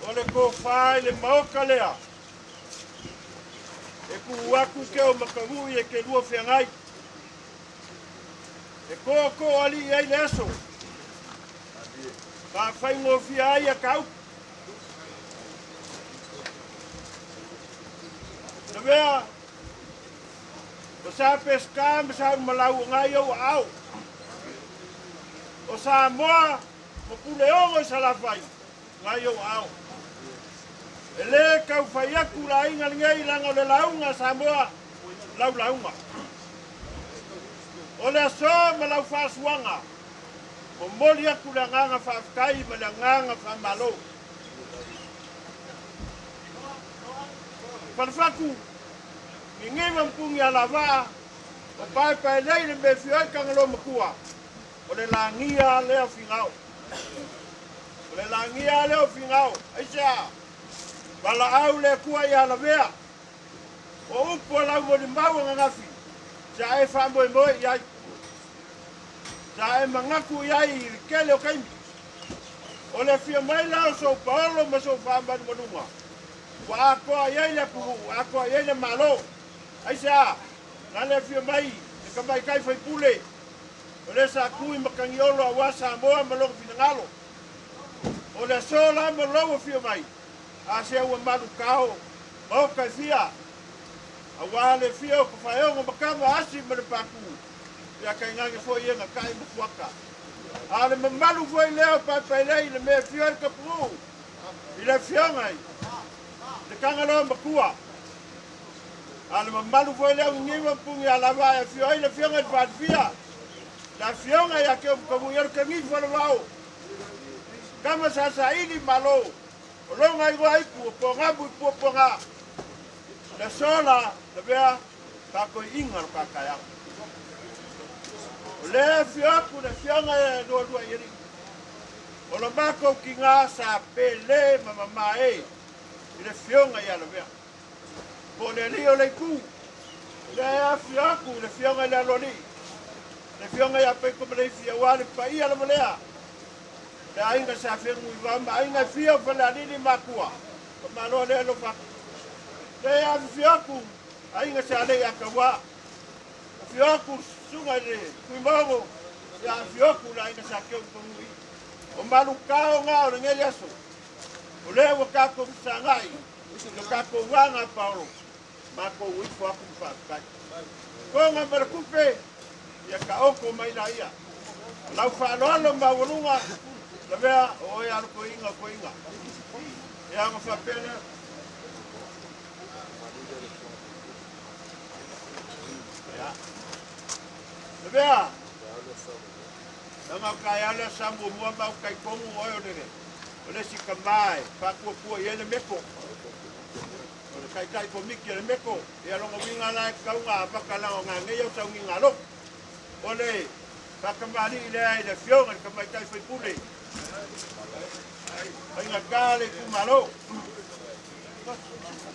O le tofa i le maota lea, e tuu atu ke o mataui e te lua feagai. E tootoo alii ai le aso, faafaigofia ai a taupu. Lavea, o sa Peseta ma sa Umalau o ngai ou aao. O Samoa ma Puleogo i Salafai, ngai ou aao. E lē tau fai atu le aiga lenei leaga o le lauga a Samoa lau lauga. O le aso ma lau faasuaga, momoli atu le agaga faafetai ma le agaga faamalo. Falefatu, Gigima ma Punialavaa, o paepaelei le mea e fio ai Tagaloa Matua, o le lagia lea o Finao. O le lagia lea o Finao. Aisea? Valaau le Atua ia Lavea. O upu a lau molimau ananafi, sa e faamoemoe i ai. Sa e manatu i ai i le tele o taimi. O le afio mai la o sou paolo ma sou faamalumaluga, ua atoa i ai le atunuu, atoa i ai le Malo. Aisea? Na le afio mai le tamaitai faipule, o lea sa tu i Matagiolo aua Samoa ma lona finagalo. O le aso la ma lou afio mai, a sea ua malutao maota e fia, aua le fia o Tafaeogo ma Tama Asi ma le Patu, ia tainane foi e Gatai ma Fuata. A o le mamalu foi lea o Paepaelei i le mea e fia ai le tapunuu i le afioga i le Tagaloa Matua. A o le mamalu foi lea o Niniva ma Punialavaa e afio ai le afioga i le Falefia, le afioga ia Keomutavuialu le Kenifu o le Vao, Tama sa saili malo, o lona igoa ipu o Pogamu i Puapuaga, le aso la lavea faatoiiga lo taeao. O lea afio atu le afioga e lualua i alii, o lo matou tiga sa pele ma mamae i le afioga ia Lavea. Po o le alii o le itu, lea afio atu le afioga i le aloalii, le afioga ia Peito Maleifi, aua le paia lava lea, le aiga sa Fenunuivao ma aiga e fia o Falealili ma Atua, faamalo lea alofa atu. Lea afifio atu aiga sa alei Ataua, afio atu susuga i le Tuimaogo, ia afio atu le aiga sa Keumukanui. O malutao ngā o lenei aso, o lea ua tatou fesagai i lo tatou vaga paolo, matou ifo atu ma faafetai. Toga ma le tupe, ia taoto mai la ia. O lau faaaloalo maualuga, lavea o oe alo toeaina o toeaina. Ia ona faapea lea. Ia. Lavea, leaga o taeao lea sa muamua ma au talitonu oe o le o le isi tama e faatuatua i ai le meko. O le taitai komiti o le meko. Ia lona uiga la e tatau ona amata leaga o nanei au sauniga a lotu. O le faatamalii lea i le afioga i le tamaitai faipule faigata le itumalo.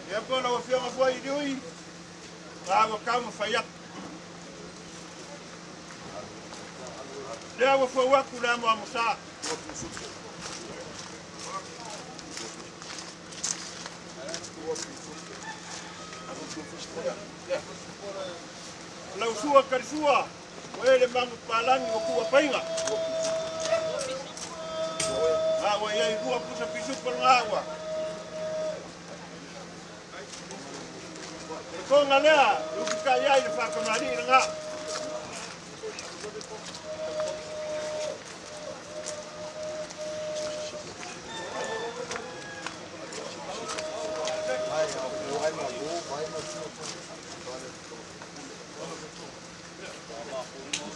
Ia po lau afioga foi i Liui, a ua taumafai atu. Lea ua fou atu le amoamosa. Lau sua kalisua, o e le magu palangi o kua painga. A ua iai lua pusa pisupo le ua. O le konga lea, e upitai ai le whakamari i ngā.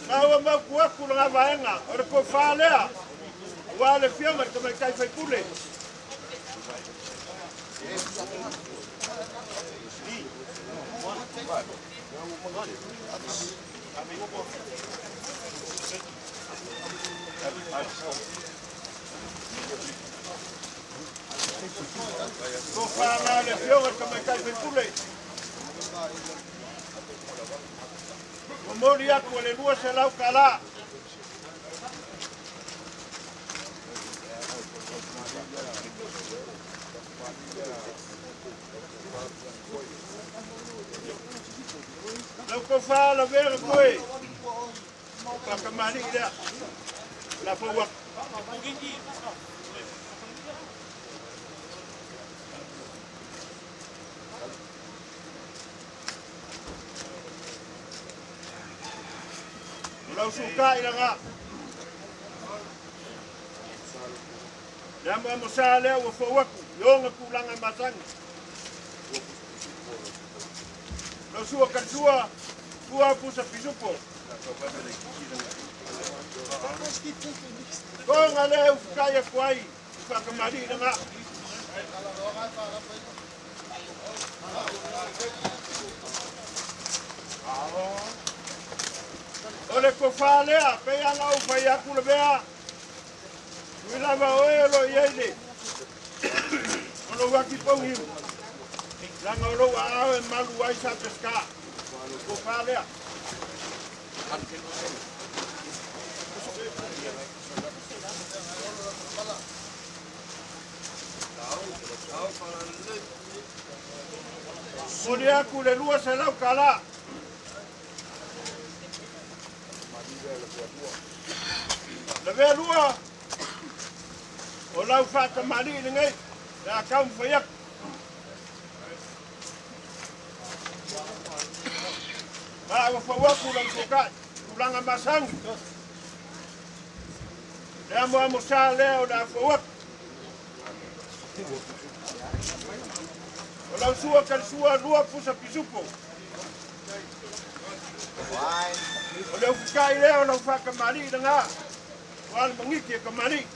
Na ua mautu atu le vaega o le tofa lea aua le afioga i le tamaitai faipule. Tofa la le afioga i le tamaitai faipule. Momoli atu o le 200 tala. kofa la vera koe. Whakamani lea. La fauak. O lau suka i langa. Le amo amo sa lea ua fou aku. I onga kūlanga matangi. Lau sua katua, tua pusa pisupo. Konga lea ufukai aku ai, whakamari i langa. O le kofa lea, pe ana au whai aku le mea. Ui lava oe o lo iei le. O lo waki pauhiu. Langa o lo ao e malu ai sa pesca. Kofa lea. Moli aku le lua se lau kala. Le vea lua o lau whaatamali i lenei. Le a kau mwhai aku. Ma ua fau aku lau sokai. Tulanga masangi. Le amo amo sa lea o le a fau aku. O lau sua kalisua lua pusa pisupo. O le ufukai lea o lau whakamali i langa. O ale mangiki e kamali.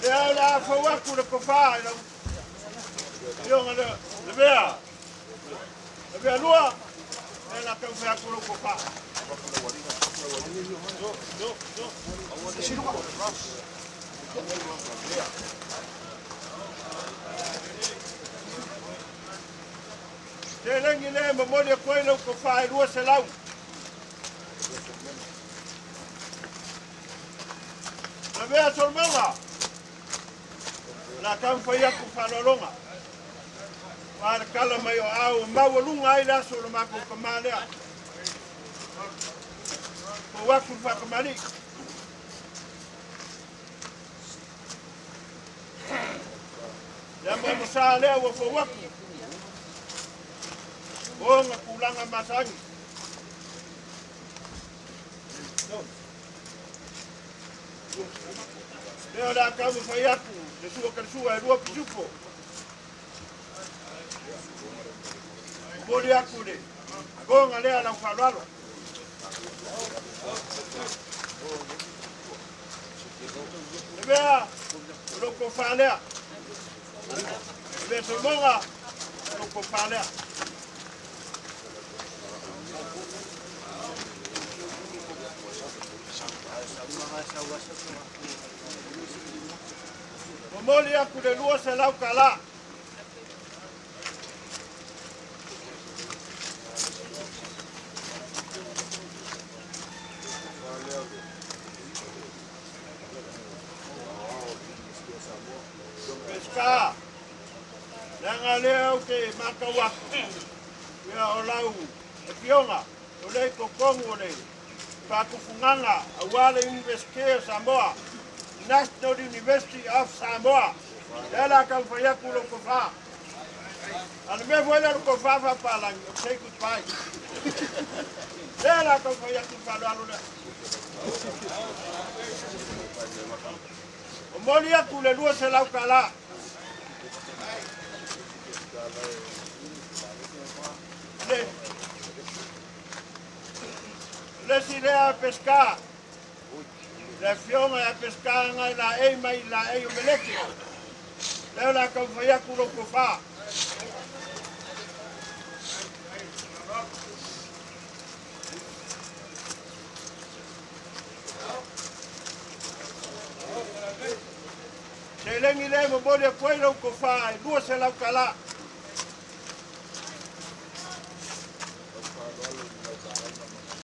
Lea o le a fau aku le kofa i lau. Ionga le mea. Le mea lua. E la kau whai aku lau kofa. Te lengi le momoli a koe lau kofa e lua se lau. La mea solmanga. La kau whai aku whalolonga. Wā kala mai o au, maua lunga ai le aso o le mākou ka mā lea. Ko aku whakamali. Le amo amo sa lea ua fau aku. O ngā kūlanga masangi. Lea o le a kau whai aku, le sua kalisua e lua pisupo. Moli aku le, konga lea lau whalwalo. Le mea, o lou kofa lea. Le mea solmonga, o lou kofa lea. Momoli aku le lua se lau kala. Pesca. Langa lea o te mākau aku. Ia o lau e pionga. O lei kokongu o le Whakufunganga, Awale University of Samoa. National University of Samoa. Lea la kau whai aku lo kofa. Ana mea fue lea lo kofa whapalangi. Say goodbye. Lea la kau whai aku whaloalo lea. O moli aku le lua se lau kala. Le si lea pesca. Le fionga e pesca ngai la ei mai la ei o meleke. Leo la kau whai aku lo kofa. Se lengi le momoli a koe lau kofa e lua se lau kala.